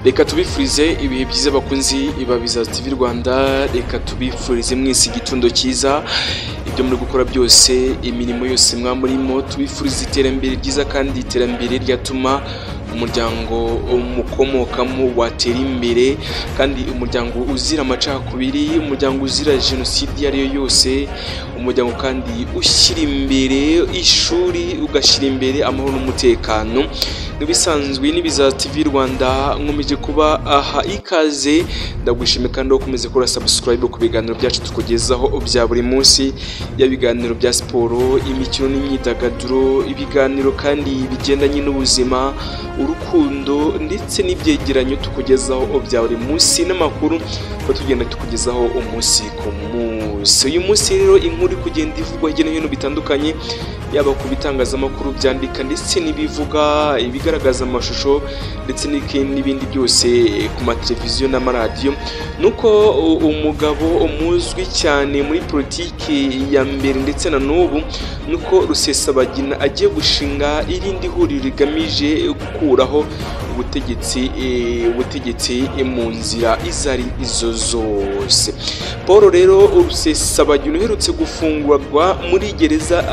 Reka tubifurize ibihe byiza bakunzi ba Bizaza TV Rwanda, reka tubifurize mwese igitondo cyiza, ibyo muri gukora byose, imirimo yose mwamurimo, tubifurize iterambere ryiza kandi iterambere ryatuma umuryango mukomokamo watera imbere, kandi umuryango uzira amacakubiri, umuryango uzira jenoside iyo ari yo yose, umuryango kandi ushyira imbere ishuri, ugashyira imbere amahoro n'umutekano. Nk'ibisanzwe n'Ibizaza TV Rwanda, nkomeje kuba aha ikaze, ndagushimiye kandi ukomeze gukora subscribe ku biganiro byacu tukugezaho bya buri munsi, yaba ibiganiro bya siporo, imikino n'imyidagaduro, ibiganiro kandi bigendanye n'ubuzima, urukundo ndetse n'ibyegeranyo tukugezaho bya buri munsi, n'amakuru tuba tugenda tukugezaho umunsi ku munsi. Uyu munsi rero inkuru iri kugenda ivugwa hirya no hino bitandukanye, yaba ku bitangazamakuru byandika ndetse n'ibivuga, ibigaragaza amashusho ndetse n'ibindi byose ku mateleviziyo n'amaradiyo, nuko umugabo muzwi cyane muri politiki ya mbere ndetse na n'ubu, nuko Rusesabagina agiye gushinga irindi huriro rigamije gukuraho ubutegetsi mu nzira izo ari izo zose. Paul rero Rusesabagina uherutse gufungurwa muri gereza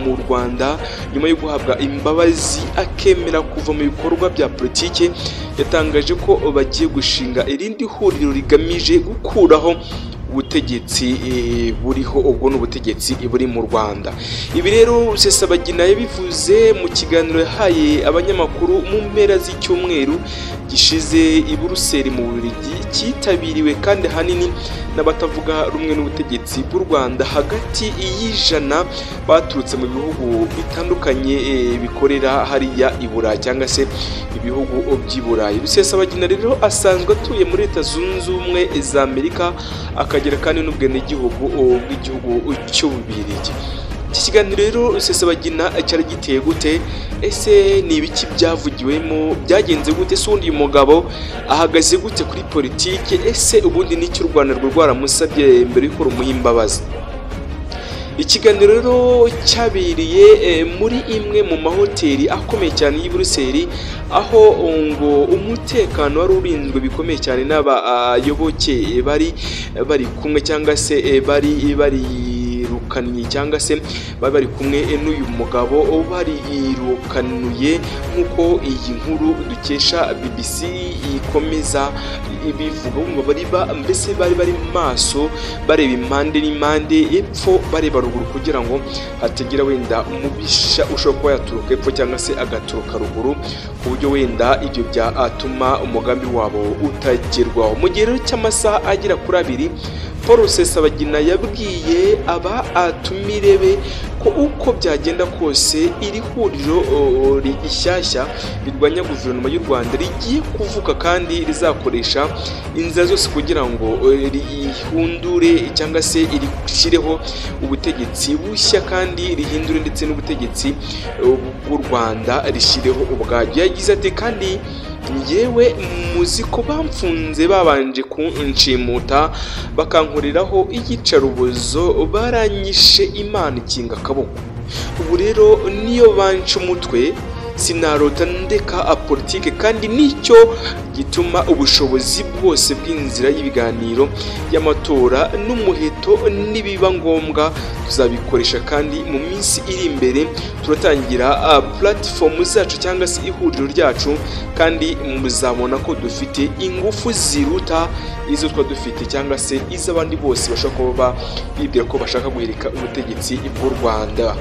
mu Rwanda nyuma yo guhabwa imbabazi akemera kuva mu bikorwa bya politiki, yatangaje ko bagiye gushinga irindi huriro rigamije gukuraho ubutegetsi buriho, ubwo ni ubutegetsi buri mu Rwanda. Ibi rero Rusesabagina yabivuze mu kiganiro yahaye abanyamakuru mu mpera z'icyumweru gishize i Buruseli mu Bubiligi, cyitabiriwe kandi ahanini n'abatavuga rumwe n'ubutegetsi bw'u Rwanda hagati y'100 baturutse mu bihugu bitandukanye bikorera hariya i Burayi cyangwa se ibihugu by'i Burayi. Rusesabagina rero asanzwe atuye muri Leta Zunze Ubumwe za Amerika, akagira kandi n'ubwenegihugu bw'igihugu cy'Ububiligi. Iki kiganiro rero Rusesabagina cyari giteye gute? Ese ni ibiki byavugiwemo? Byagenze gute? Ese ubundi uyu mugabo ahagaze gute kuri politiki? Ese ubundi n'icyo u Rwanda rwo rwaramusabye mbere y'uko rumuha imbabazi? Ikiganiro rero cyabereye muri imwe mu mahoteli akomeye cyane y'i Buruseli, aho ngo umutekano wari urinzwe bikomeye cyane n'abayoboke bari bari kumwe cyangwa se bari barirukaniye cyangwa se bari bari kumwe n'uyu mugabo barirukanuye, nk'uko iyi nkuru dukesha BBC ikomeza ibivuga. Bumva bari mbese bari bari maso, bareba impande n'impande, epfo bareba ruguru, kugira ngo hatagira wenda umubisha ushobora kuba yaturuka epfo cyangwa se agaturuka ruguru, ku buryo wenda ibyo byatuma umugambi wabo utagerwaho. Mu gihe rero cy'amasaha agera kuri 2, Paul Rusesabagina yabwiye aba atumire be ko uko byagenda kose iri huriro rishyashya rirwanya guverinoma y'u Rwanda rigiye kuvuka, kandi rizakoresha inzira zose kugira ngo rihundure cyangwa se rishyireho ubutegetsi bushya, kandi rihindure ndetse n'ubutegetsi bw'u Rwanda rishyireho ubwaryo. Yagize ati: "Kandi njyewe muzi ko bamfunze babanje kunshimuta, bakankoreraho iyicarubozo, baranyishe Imana ikinga akaboko. Ubu rero niyo banca umutwe sinarota ndeka politike, kandi nicyo gituma ubushobozi bwose bw'inzira y'ibiganiro, y'amatora n'umuheto nibiba ngombwa tuzabikoresha, kandi mu minsi iri imbere turatangira platform zacu cyangwa se ihuriro ryacu, kandi muzabona ko dufite ingufu ziruta izo twa dufite cyangwa se iz'abandi bose bashobora kuba bibwira ko bashaka guhirika ubutegetsi bw'u Rwanda."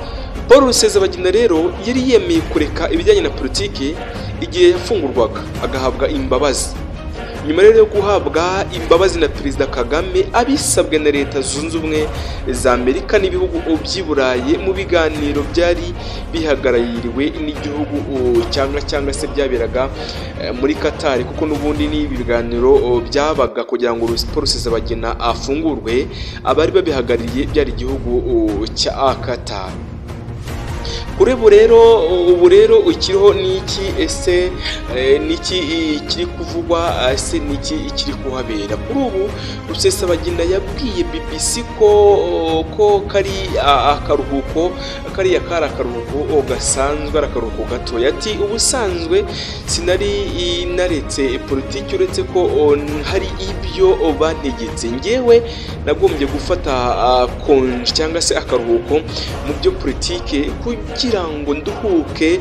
Paul Rusesabagina rero yari yemeye kureka ibijyanye na politiki igihe yafungurwaga agahabwa imbabazi. Nyuma rero yo guhabwa imbabazi na Perezida Kagame abisabwe na Leta Zunze Ubumwe za Amerika n'ibihugu by'i Burayi mu biganiro byari bihagarariwe n'igihugu cyangwa se byaberaga muri Qatar, kuko n'ubundi n'ibi biganiro byabaga kugira ngo Paul Rusesabagina afungurwe, abari babihagarariye byari igihugu cya Qatar. Kuri ubu rero, ubu rero ukiriho niki? Ese niki kiri kuvugwa? Ese niki kiri kuhabera? Kuri ubu Rusesabagina yabwiye BBC ko kari akaruhuko, kariya kari akaruhuko gasanzwe, ari akaruhuko gatoya. Ati ubusanzwe sinari naretse politiki, uretse ko hari ibyo bantegetse. Ngewe nagombye gufata konje cyangwa se akaruhuko mu byo politiki kugira ngo nduhuke,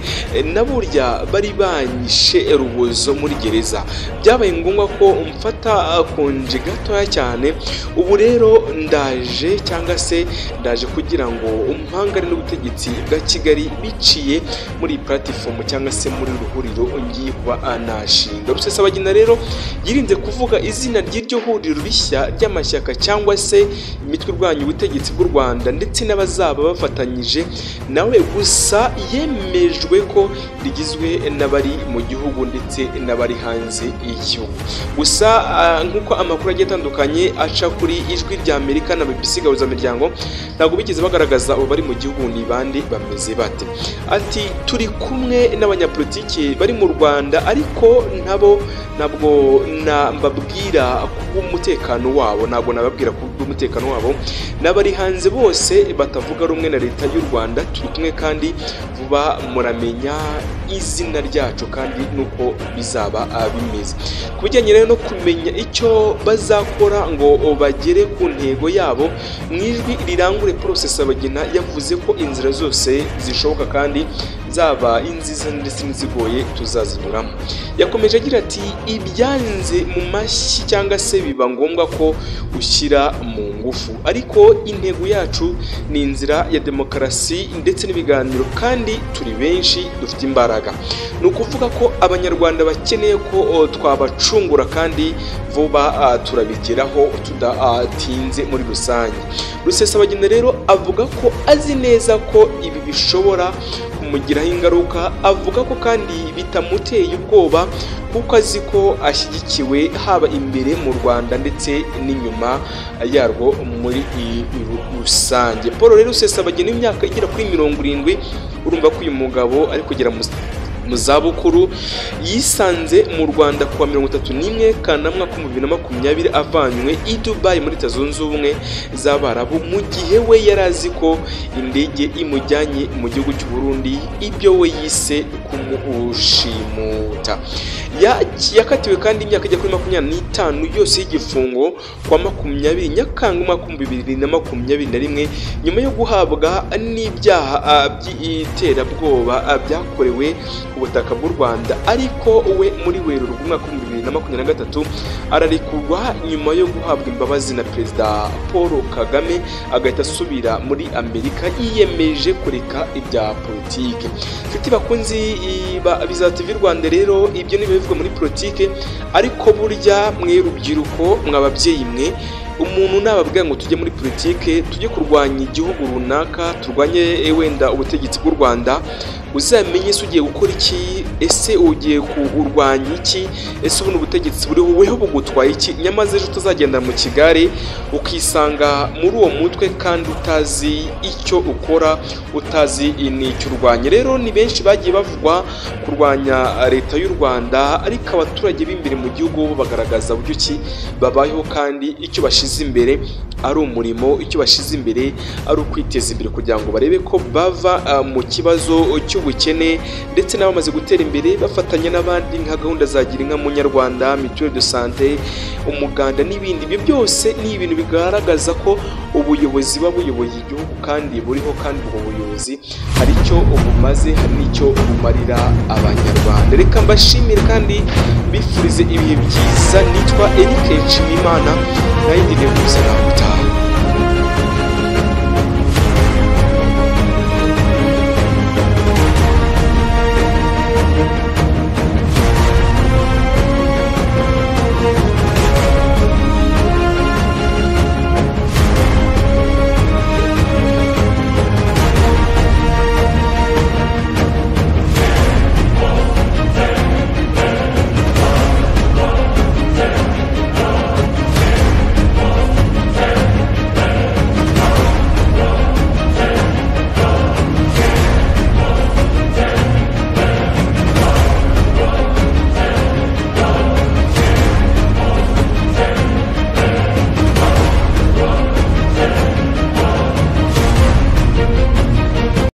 na burya bari banyishe rubozo muri gereza. Byabaye ngombwa ko mfata konje gatoya cyane. Ubu rero ndaje cyangwa se ndaje kugira ngo umpangane n'ubutegetsi bwa Kigali biciye muri platform cyangwa se muri ruhuriro ngiye kuba nashinga. Rusesabagina rero yirinze kuvuga izina ry'iryo huriro rishya ry'amashyaka cyangwa se imitwe irwanya ubutegetsi bw'u Rwanda ndetse n'abazaba bafatanyije nawe, gusa yemejwe ko rigizwe n'abari mu gihugu ndetse n'abari hanze y'igihugu. Gusa nk'uko amakuru agiye atandukanye aca kuri Ijwi rya Amerika na BBC Gahuzamiryango, ntabwo bigeze bagaragaza abo bari mu gihugu ni bande, bameze bate. Ati turi kumwe n'abanyapolitiki bari mu Rwanda, ariko nabo ntabwo mbabwira kubw'umutekano wabo, ntabwo nababwira kubw'umutekano wabo. N'abari hanze bose batavuga rumwe na leta y'u Rwanda turi kumwe, kandi vuba muramenya izina ryacu kandi nuko bizaba bimeze. Ku bijyanye rero no kumenya icyo bazakora ngo bagere ku ntego yabo, mu ijwi rirangure Paul Rusesabagina yavuze ko inzira zose zishoboka kandi zaba inziza ndetse n'izigoye tuzazinyuramo. Yakomeje agira ati ibyanze mu mashyi cyangwa se biba ngombwa ko ushyira mu ngufu, ariko intego yacu ni inzira ya demokarasi ndetse n'ibiganiro, kandi turi benshi dufite imbaraga. Ni ukuvuga ko Abanyarwanda bakeneye ko twabacungura kandi vuba turabigeraho tudatinze muri rusange. Rusesabagina rero avuga ko azi neza ko ibi bishobora kumugiraho ingaruka, avuga ko kandi bitamuteye ubwoba kuko azi ko ashyigikiwe haba imbere mu Rwanda ndetse n'inyuma yarwo muri rusange. Paul rero Rusesabagina imyaka igera kuri 70, urumva ko uyu mugabo ari kugera mu zabukuru, yisanze mu Rwanda kuwa 31 Kanama 2020 avanywe i Dubai muri Leta Zunze Ubumwe z'Abarabu, mu gihe we yari azi ko indege imujyanye mu gihugu cy'u Burundi, ibyo we yise kumushimuta. Yakatiwe kandi imyaka ijya kuri 25 yose y'igifungo kwa 20 Nyakanga umwaka 2021, nyuma yo guhabwa n'ibyaha by'iterabwoba byakorewe ubutaka bw'u Rwanda, ariko we muri Werurwe umwaka 2023 ararekurwa nyuma yo guhabwa imbabazi na Perezida Paul Kagame, agahita asubira muri Amerika yiyemeje kureka ibya politike. Nshuti bakunzi ba Biza TV Rwanda rero ibyo ni bivugwa muri politike, ariko burya mwe rubyiruko, mwababyeyi mwe, umuntu nababwira ngo tujye muri politike, tujye kurwanya igihugu runaka, turwanye wenda ubutegetsi bw'u Rwanda, uzamenye se ugiye gukora iki, ese ugiye kurwanya iki, ese ubundi ubutegetsi buriho weho bugutwaye iki? Nyamaze ejo utazagenda mu kigare ukisanga muri uwo mutwe kandi utazi icyo ukora, utazi n'icyo urwanya. Rero ni benshi bagiye bavugwa kurwanya leta y'u Rwanda, ariko abaturage b'imbere mu gihugu bo bagaragaza uburyo ki babayeho, kandi icyo bashize imbere ari umurimo, icyo bashize imbere ari ukwiteza imbere kugira ngo barebe ko bava mu kibazo cy'ubukene, ndetse n'abamaze gutera imbere bafatanya n'abandi nka gahunda za Gira Inka Munyarwanda, Mutuelle de Santé, umuganda n'ibindi. Ibyo byose ni ibintu bigaragaza ko ubuyobozi buba buyoboye igihugu kandi buriho, kandi ubwo buyobozi hari icyo bumaze, hari n'icyo bumarira Abanyarwanda. Reka mbashimire kandi bifurize ibihe byiza. Nitwa Eric Nshimiyimana, nayo ndi gusa nawe utaha.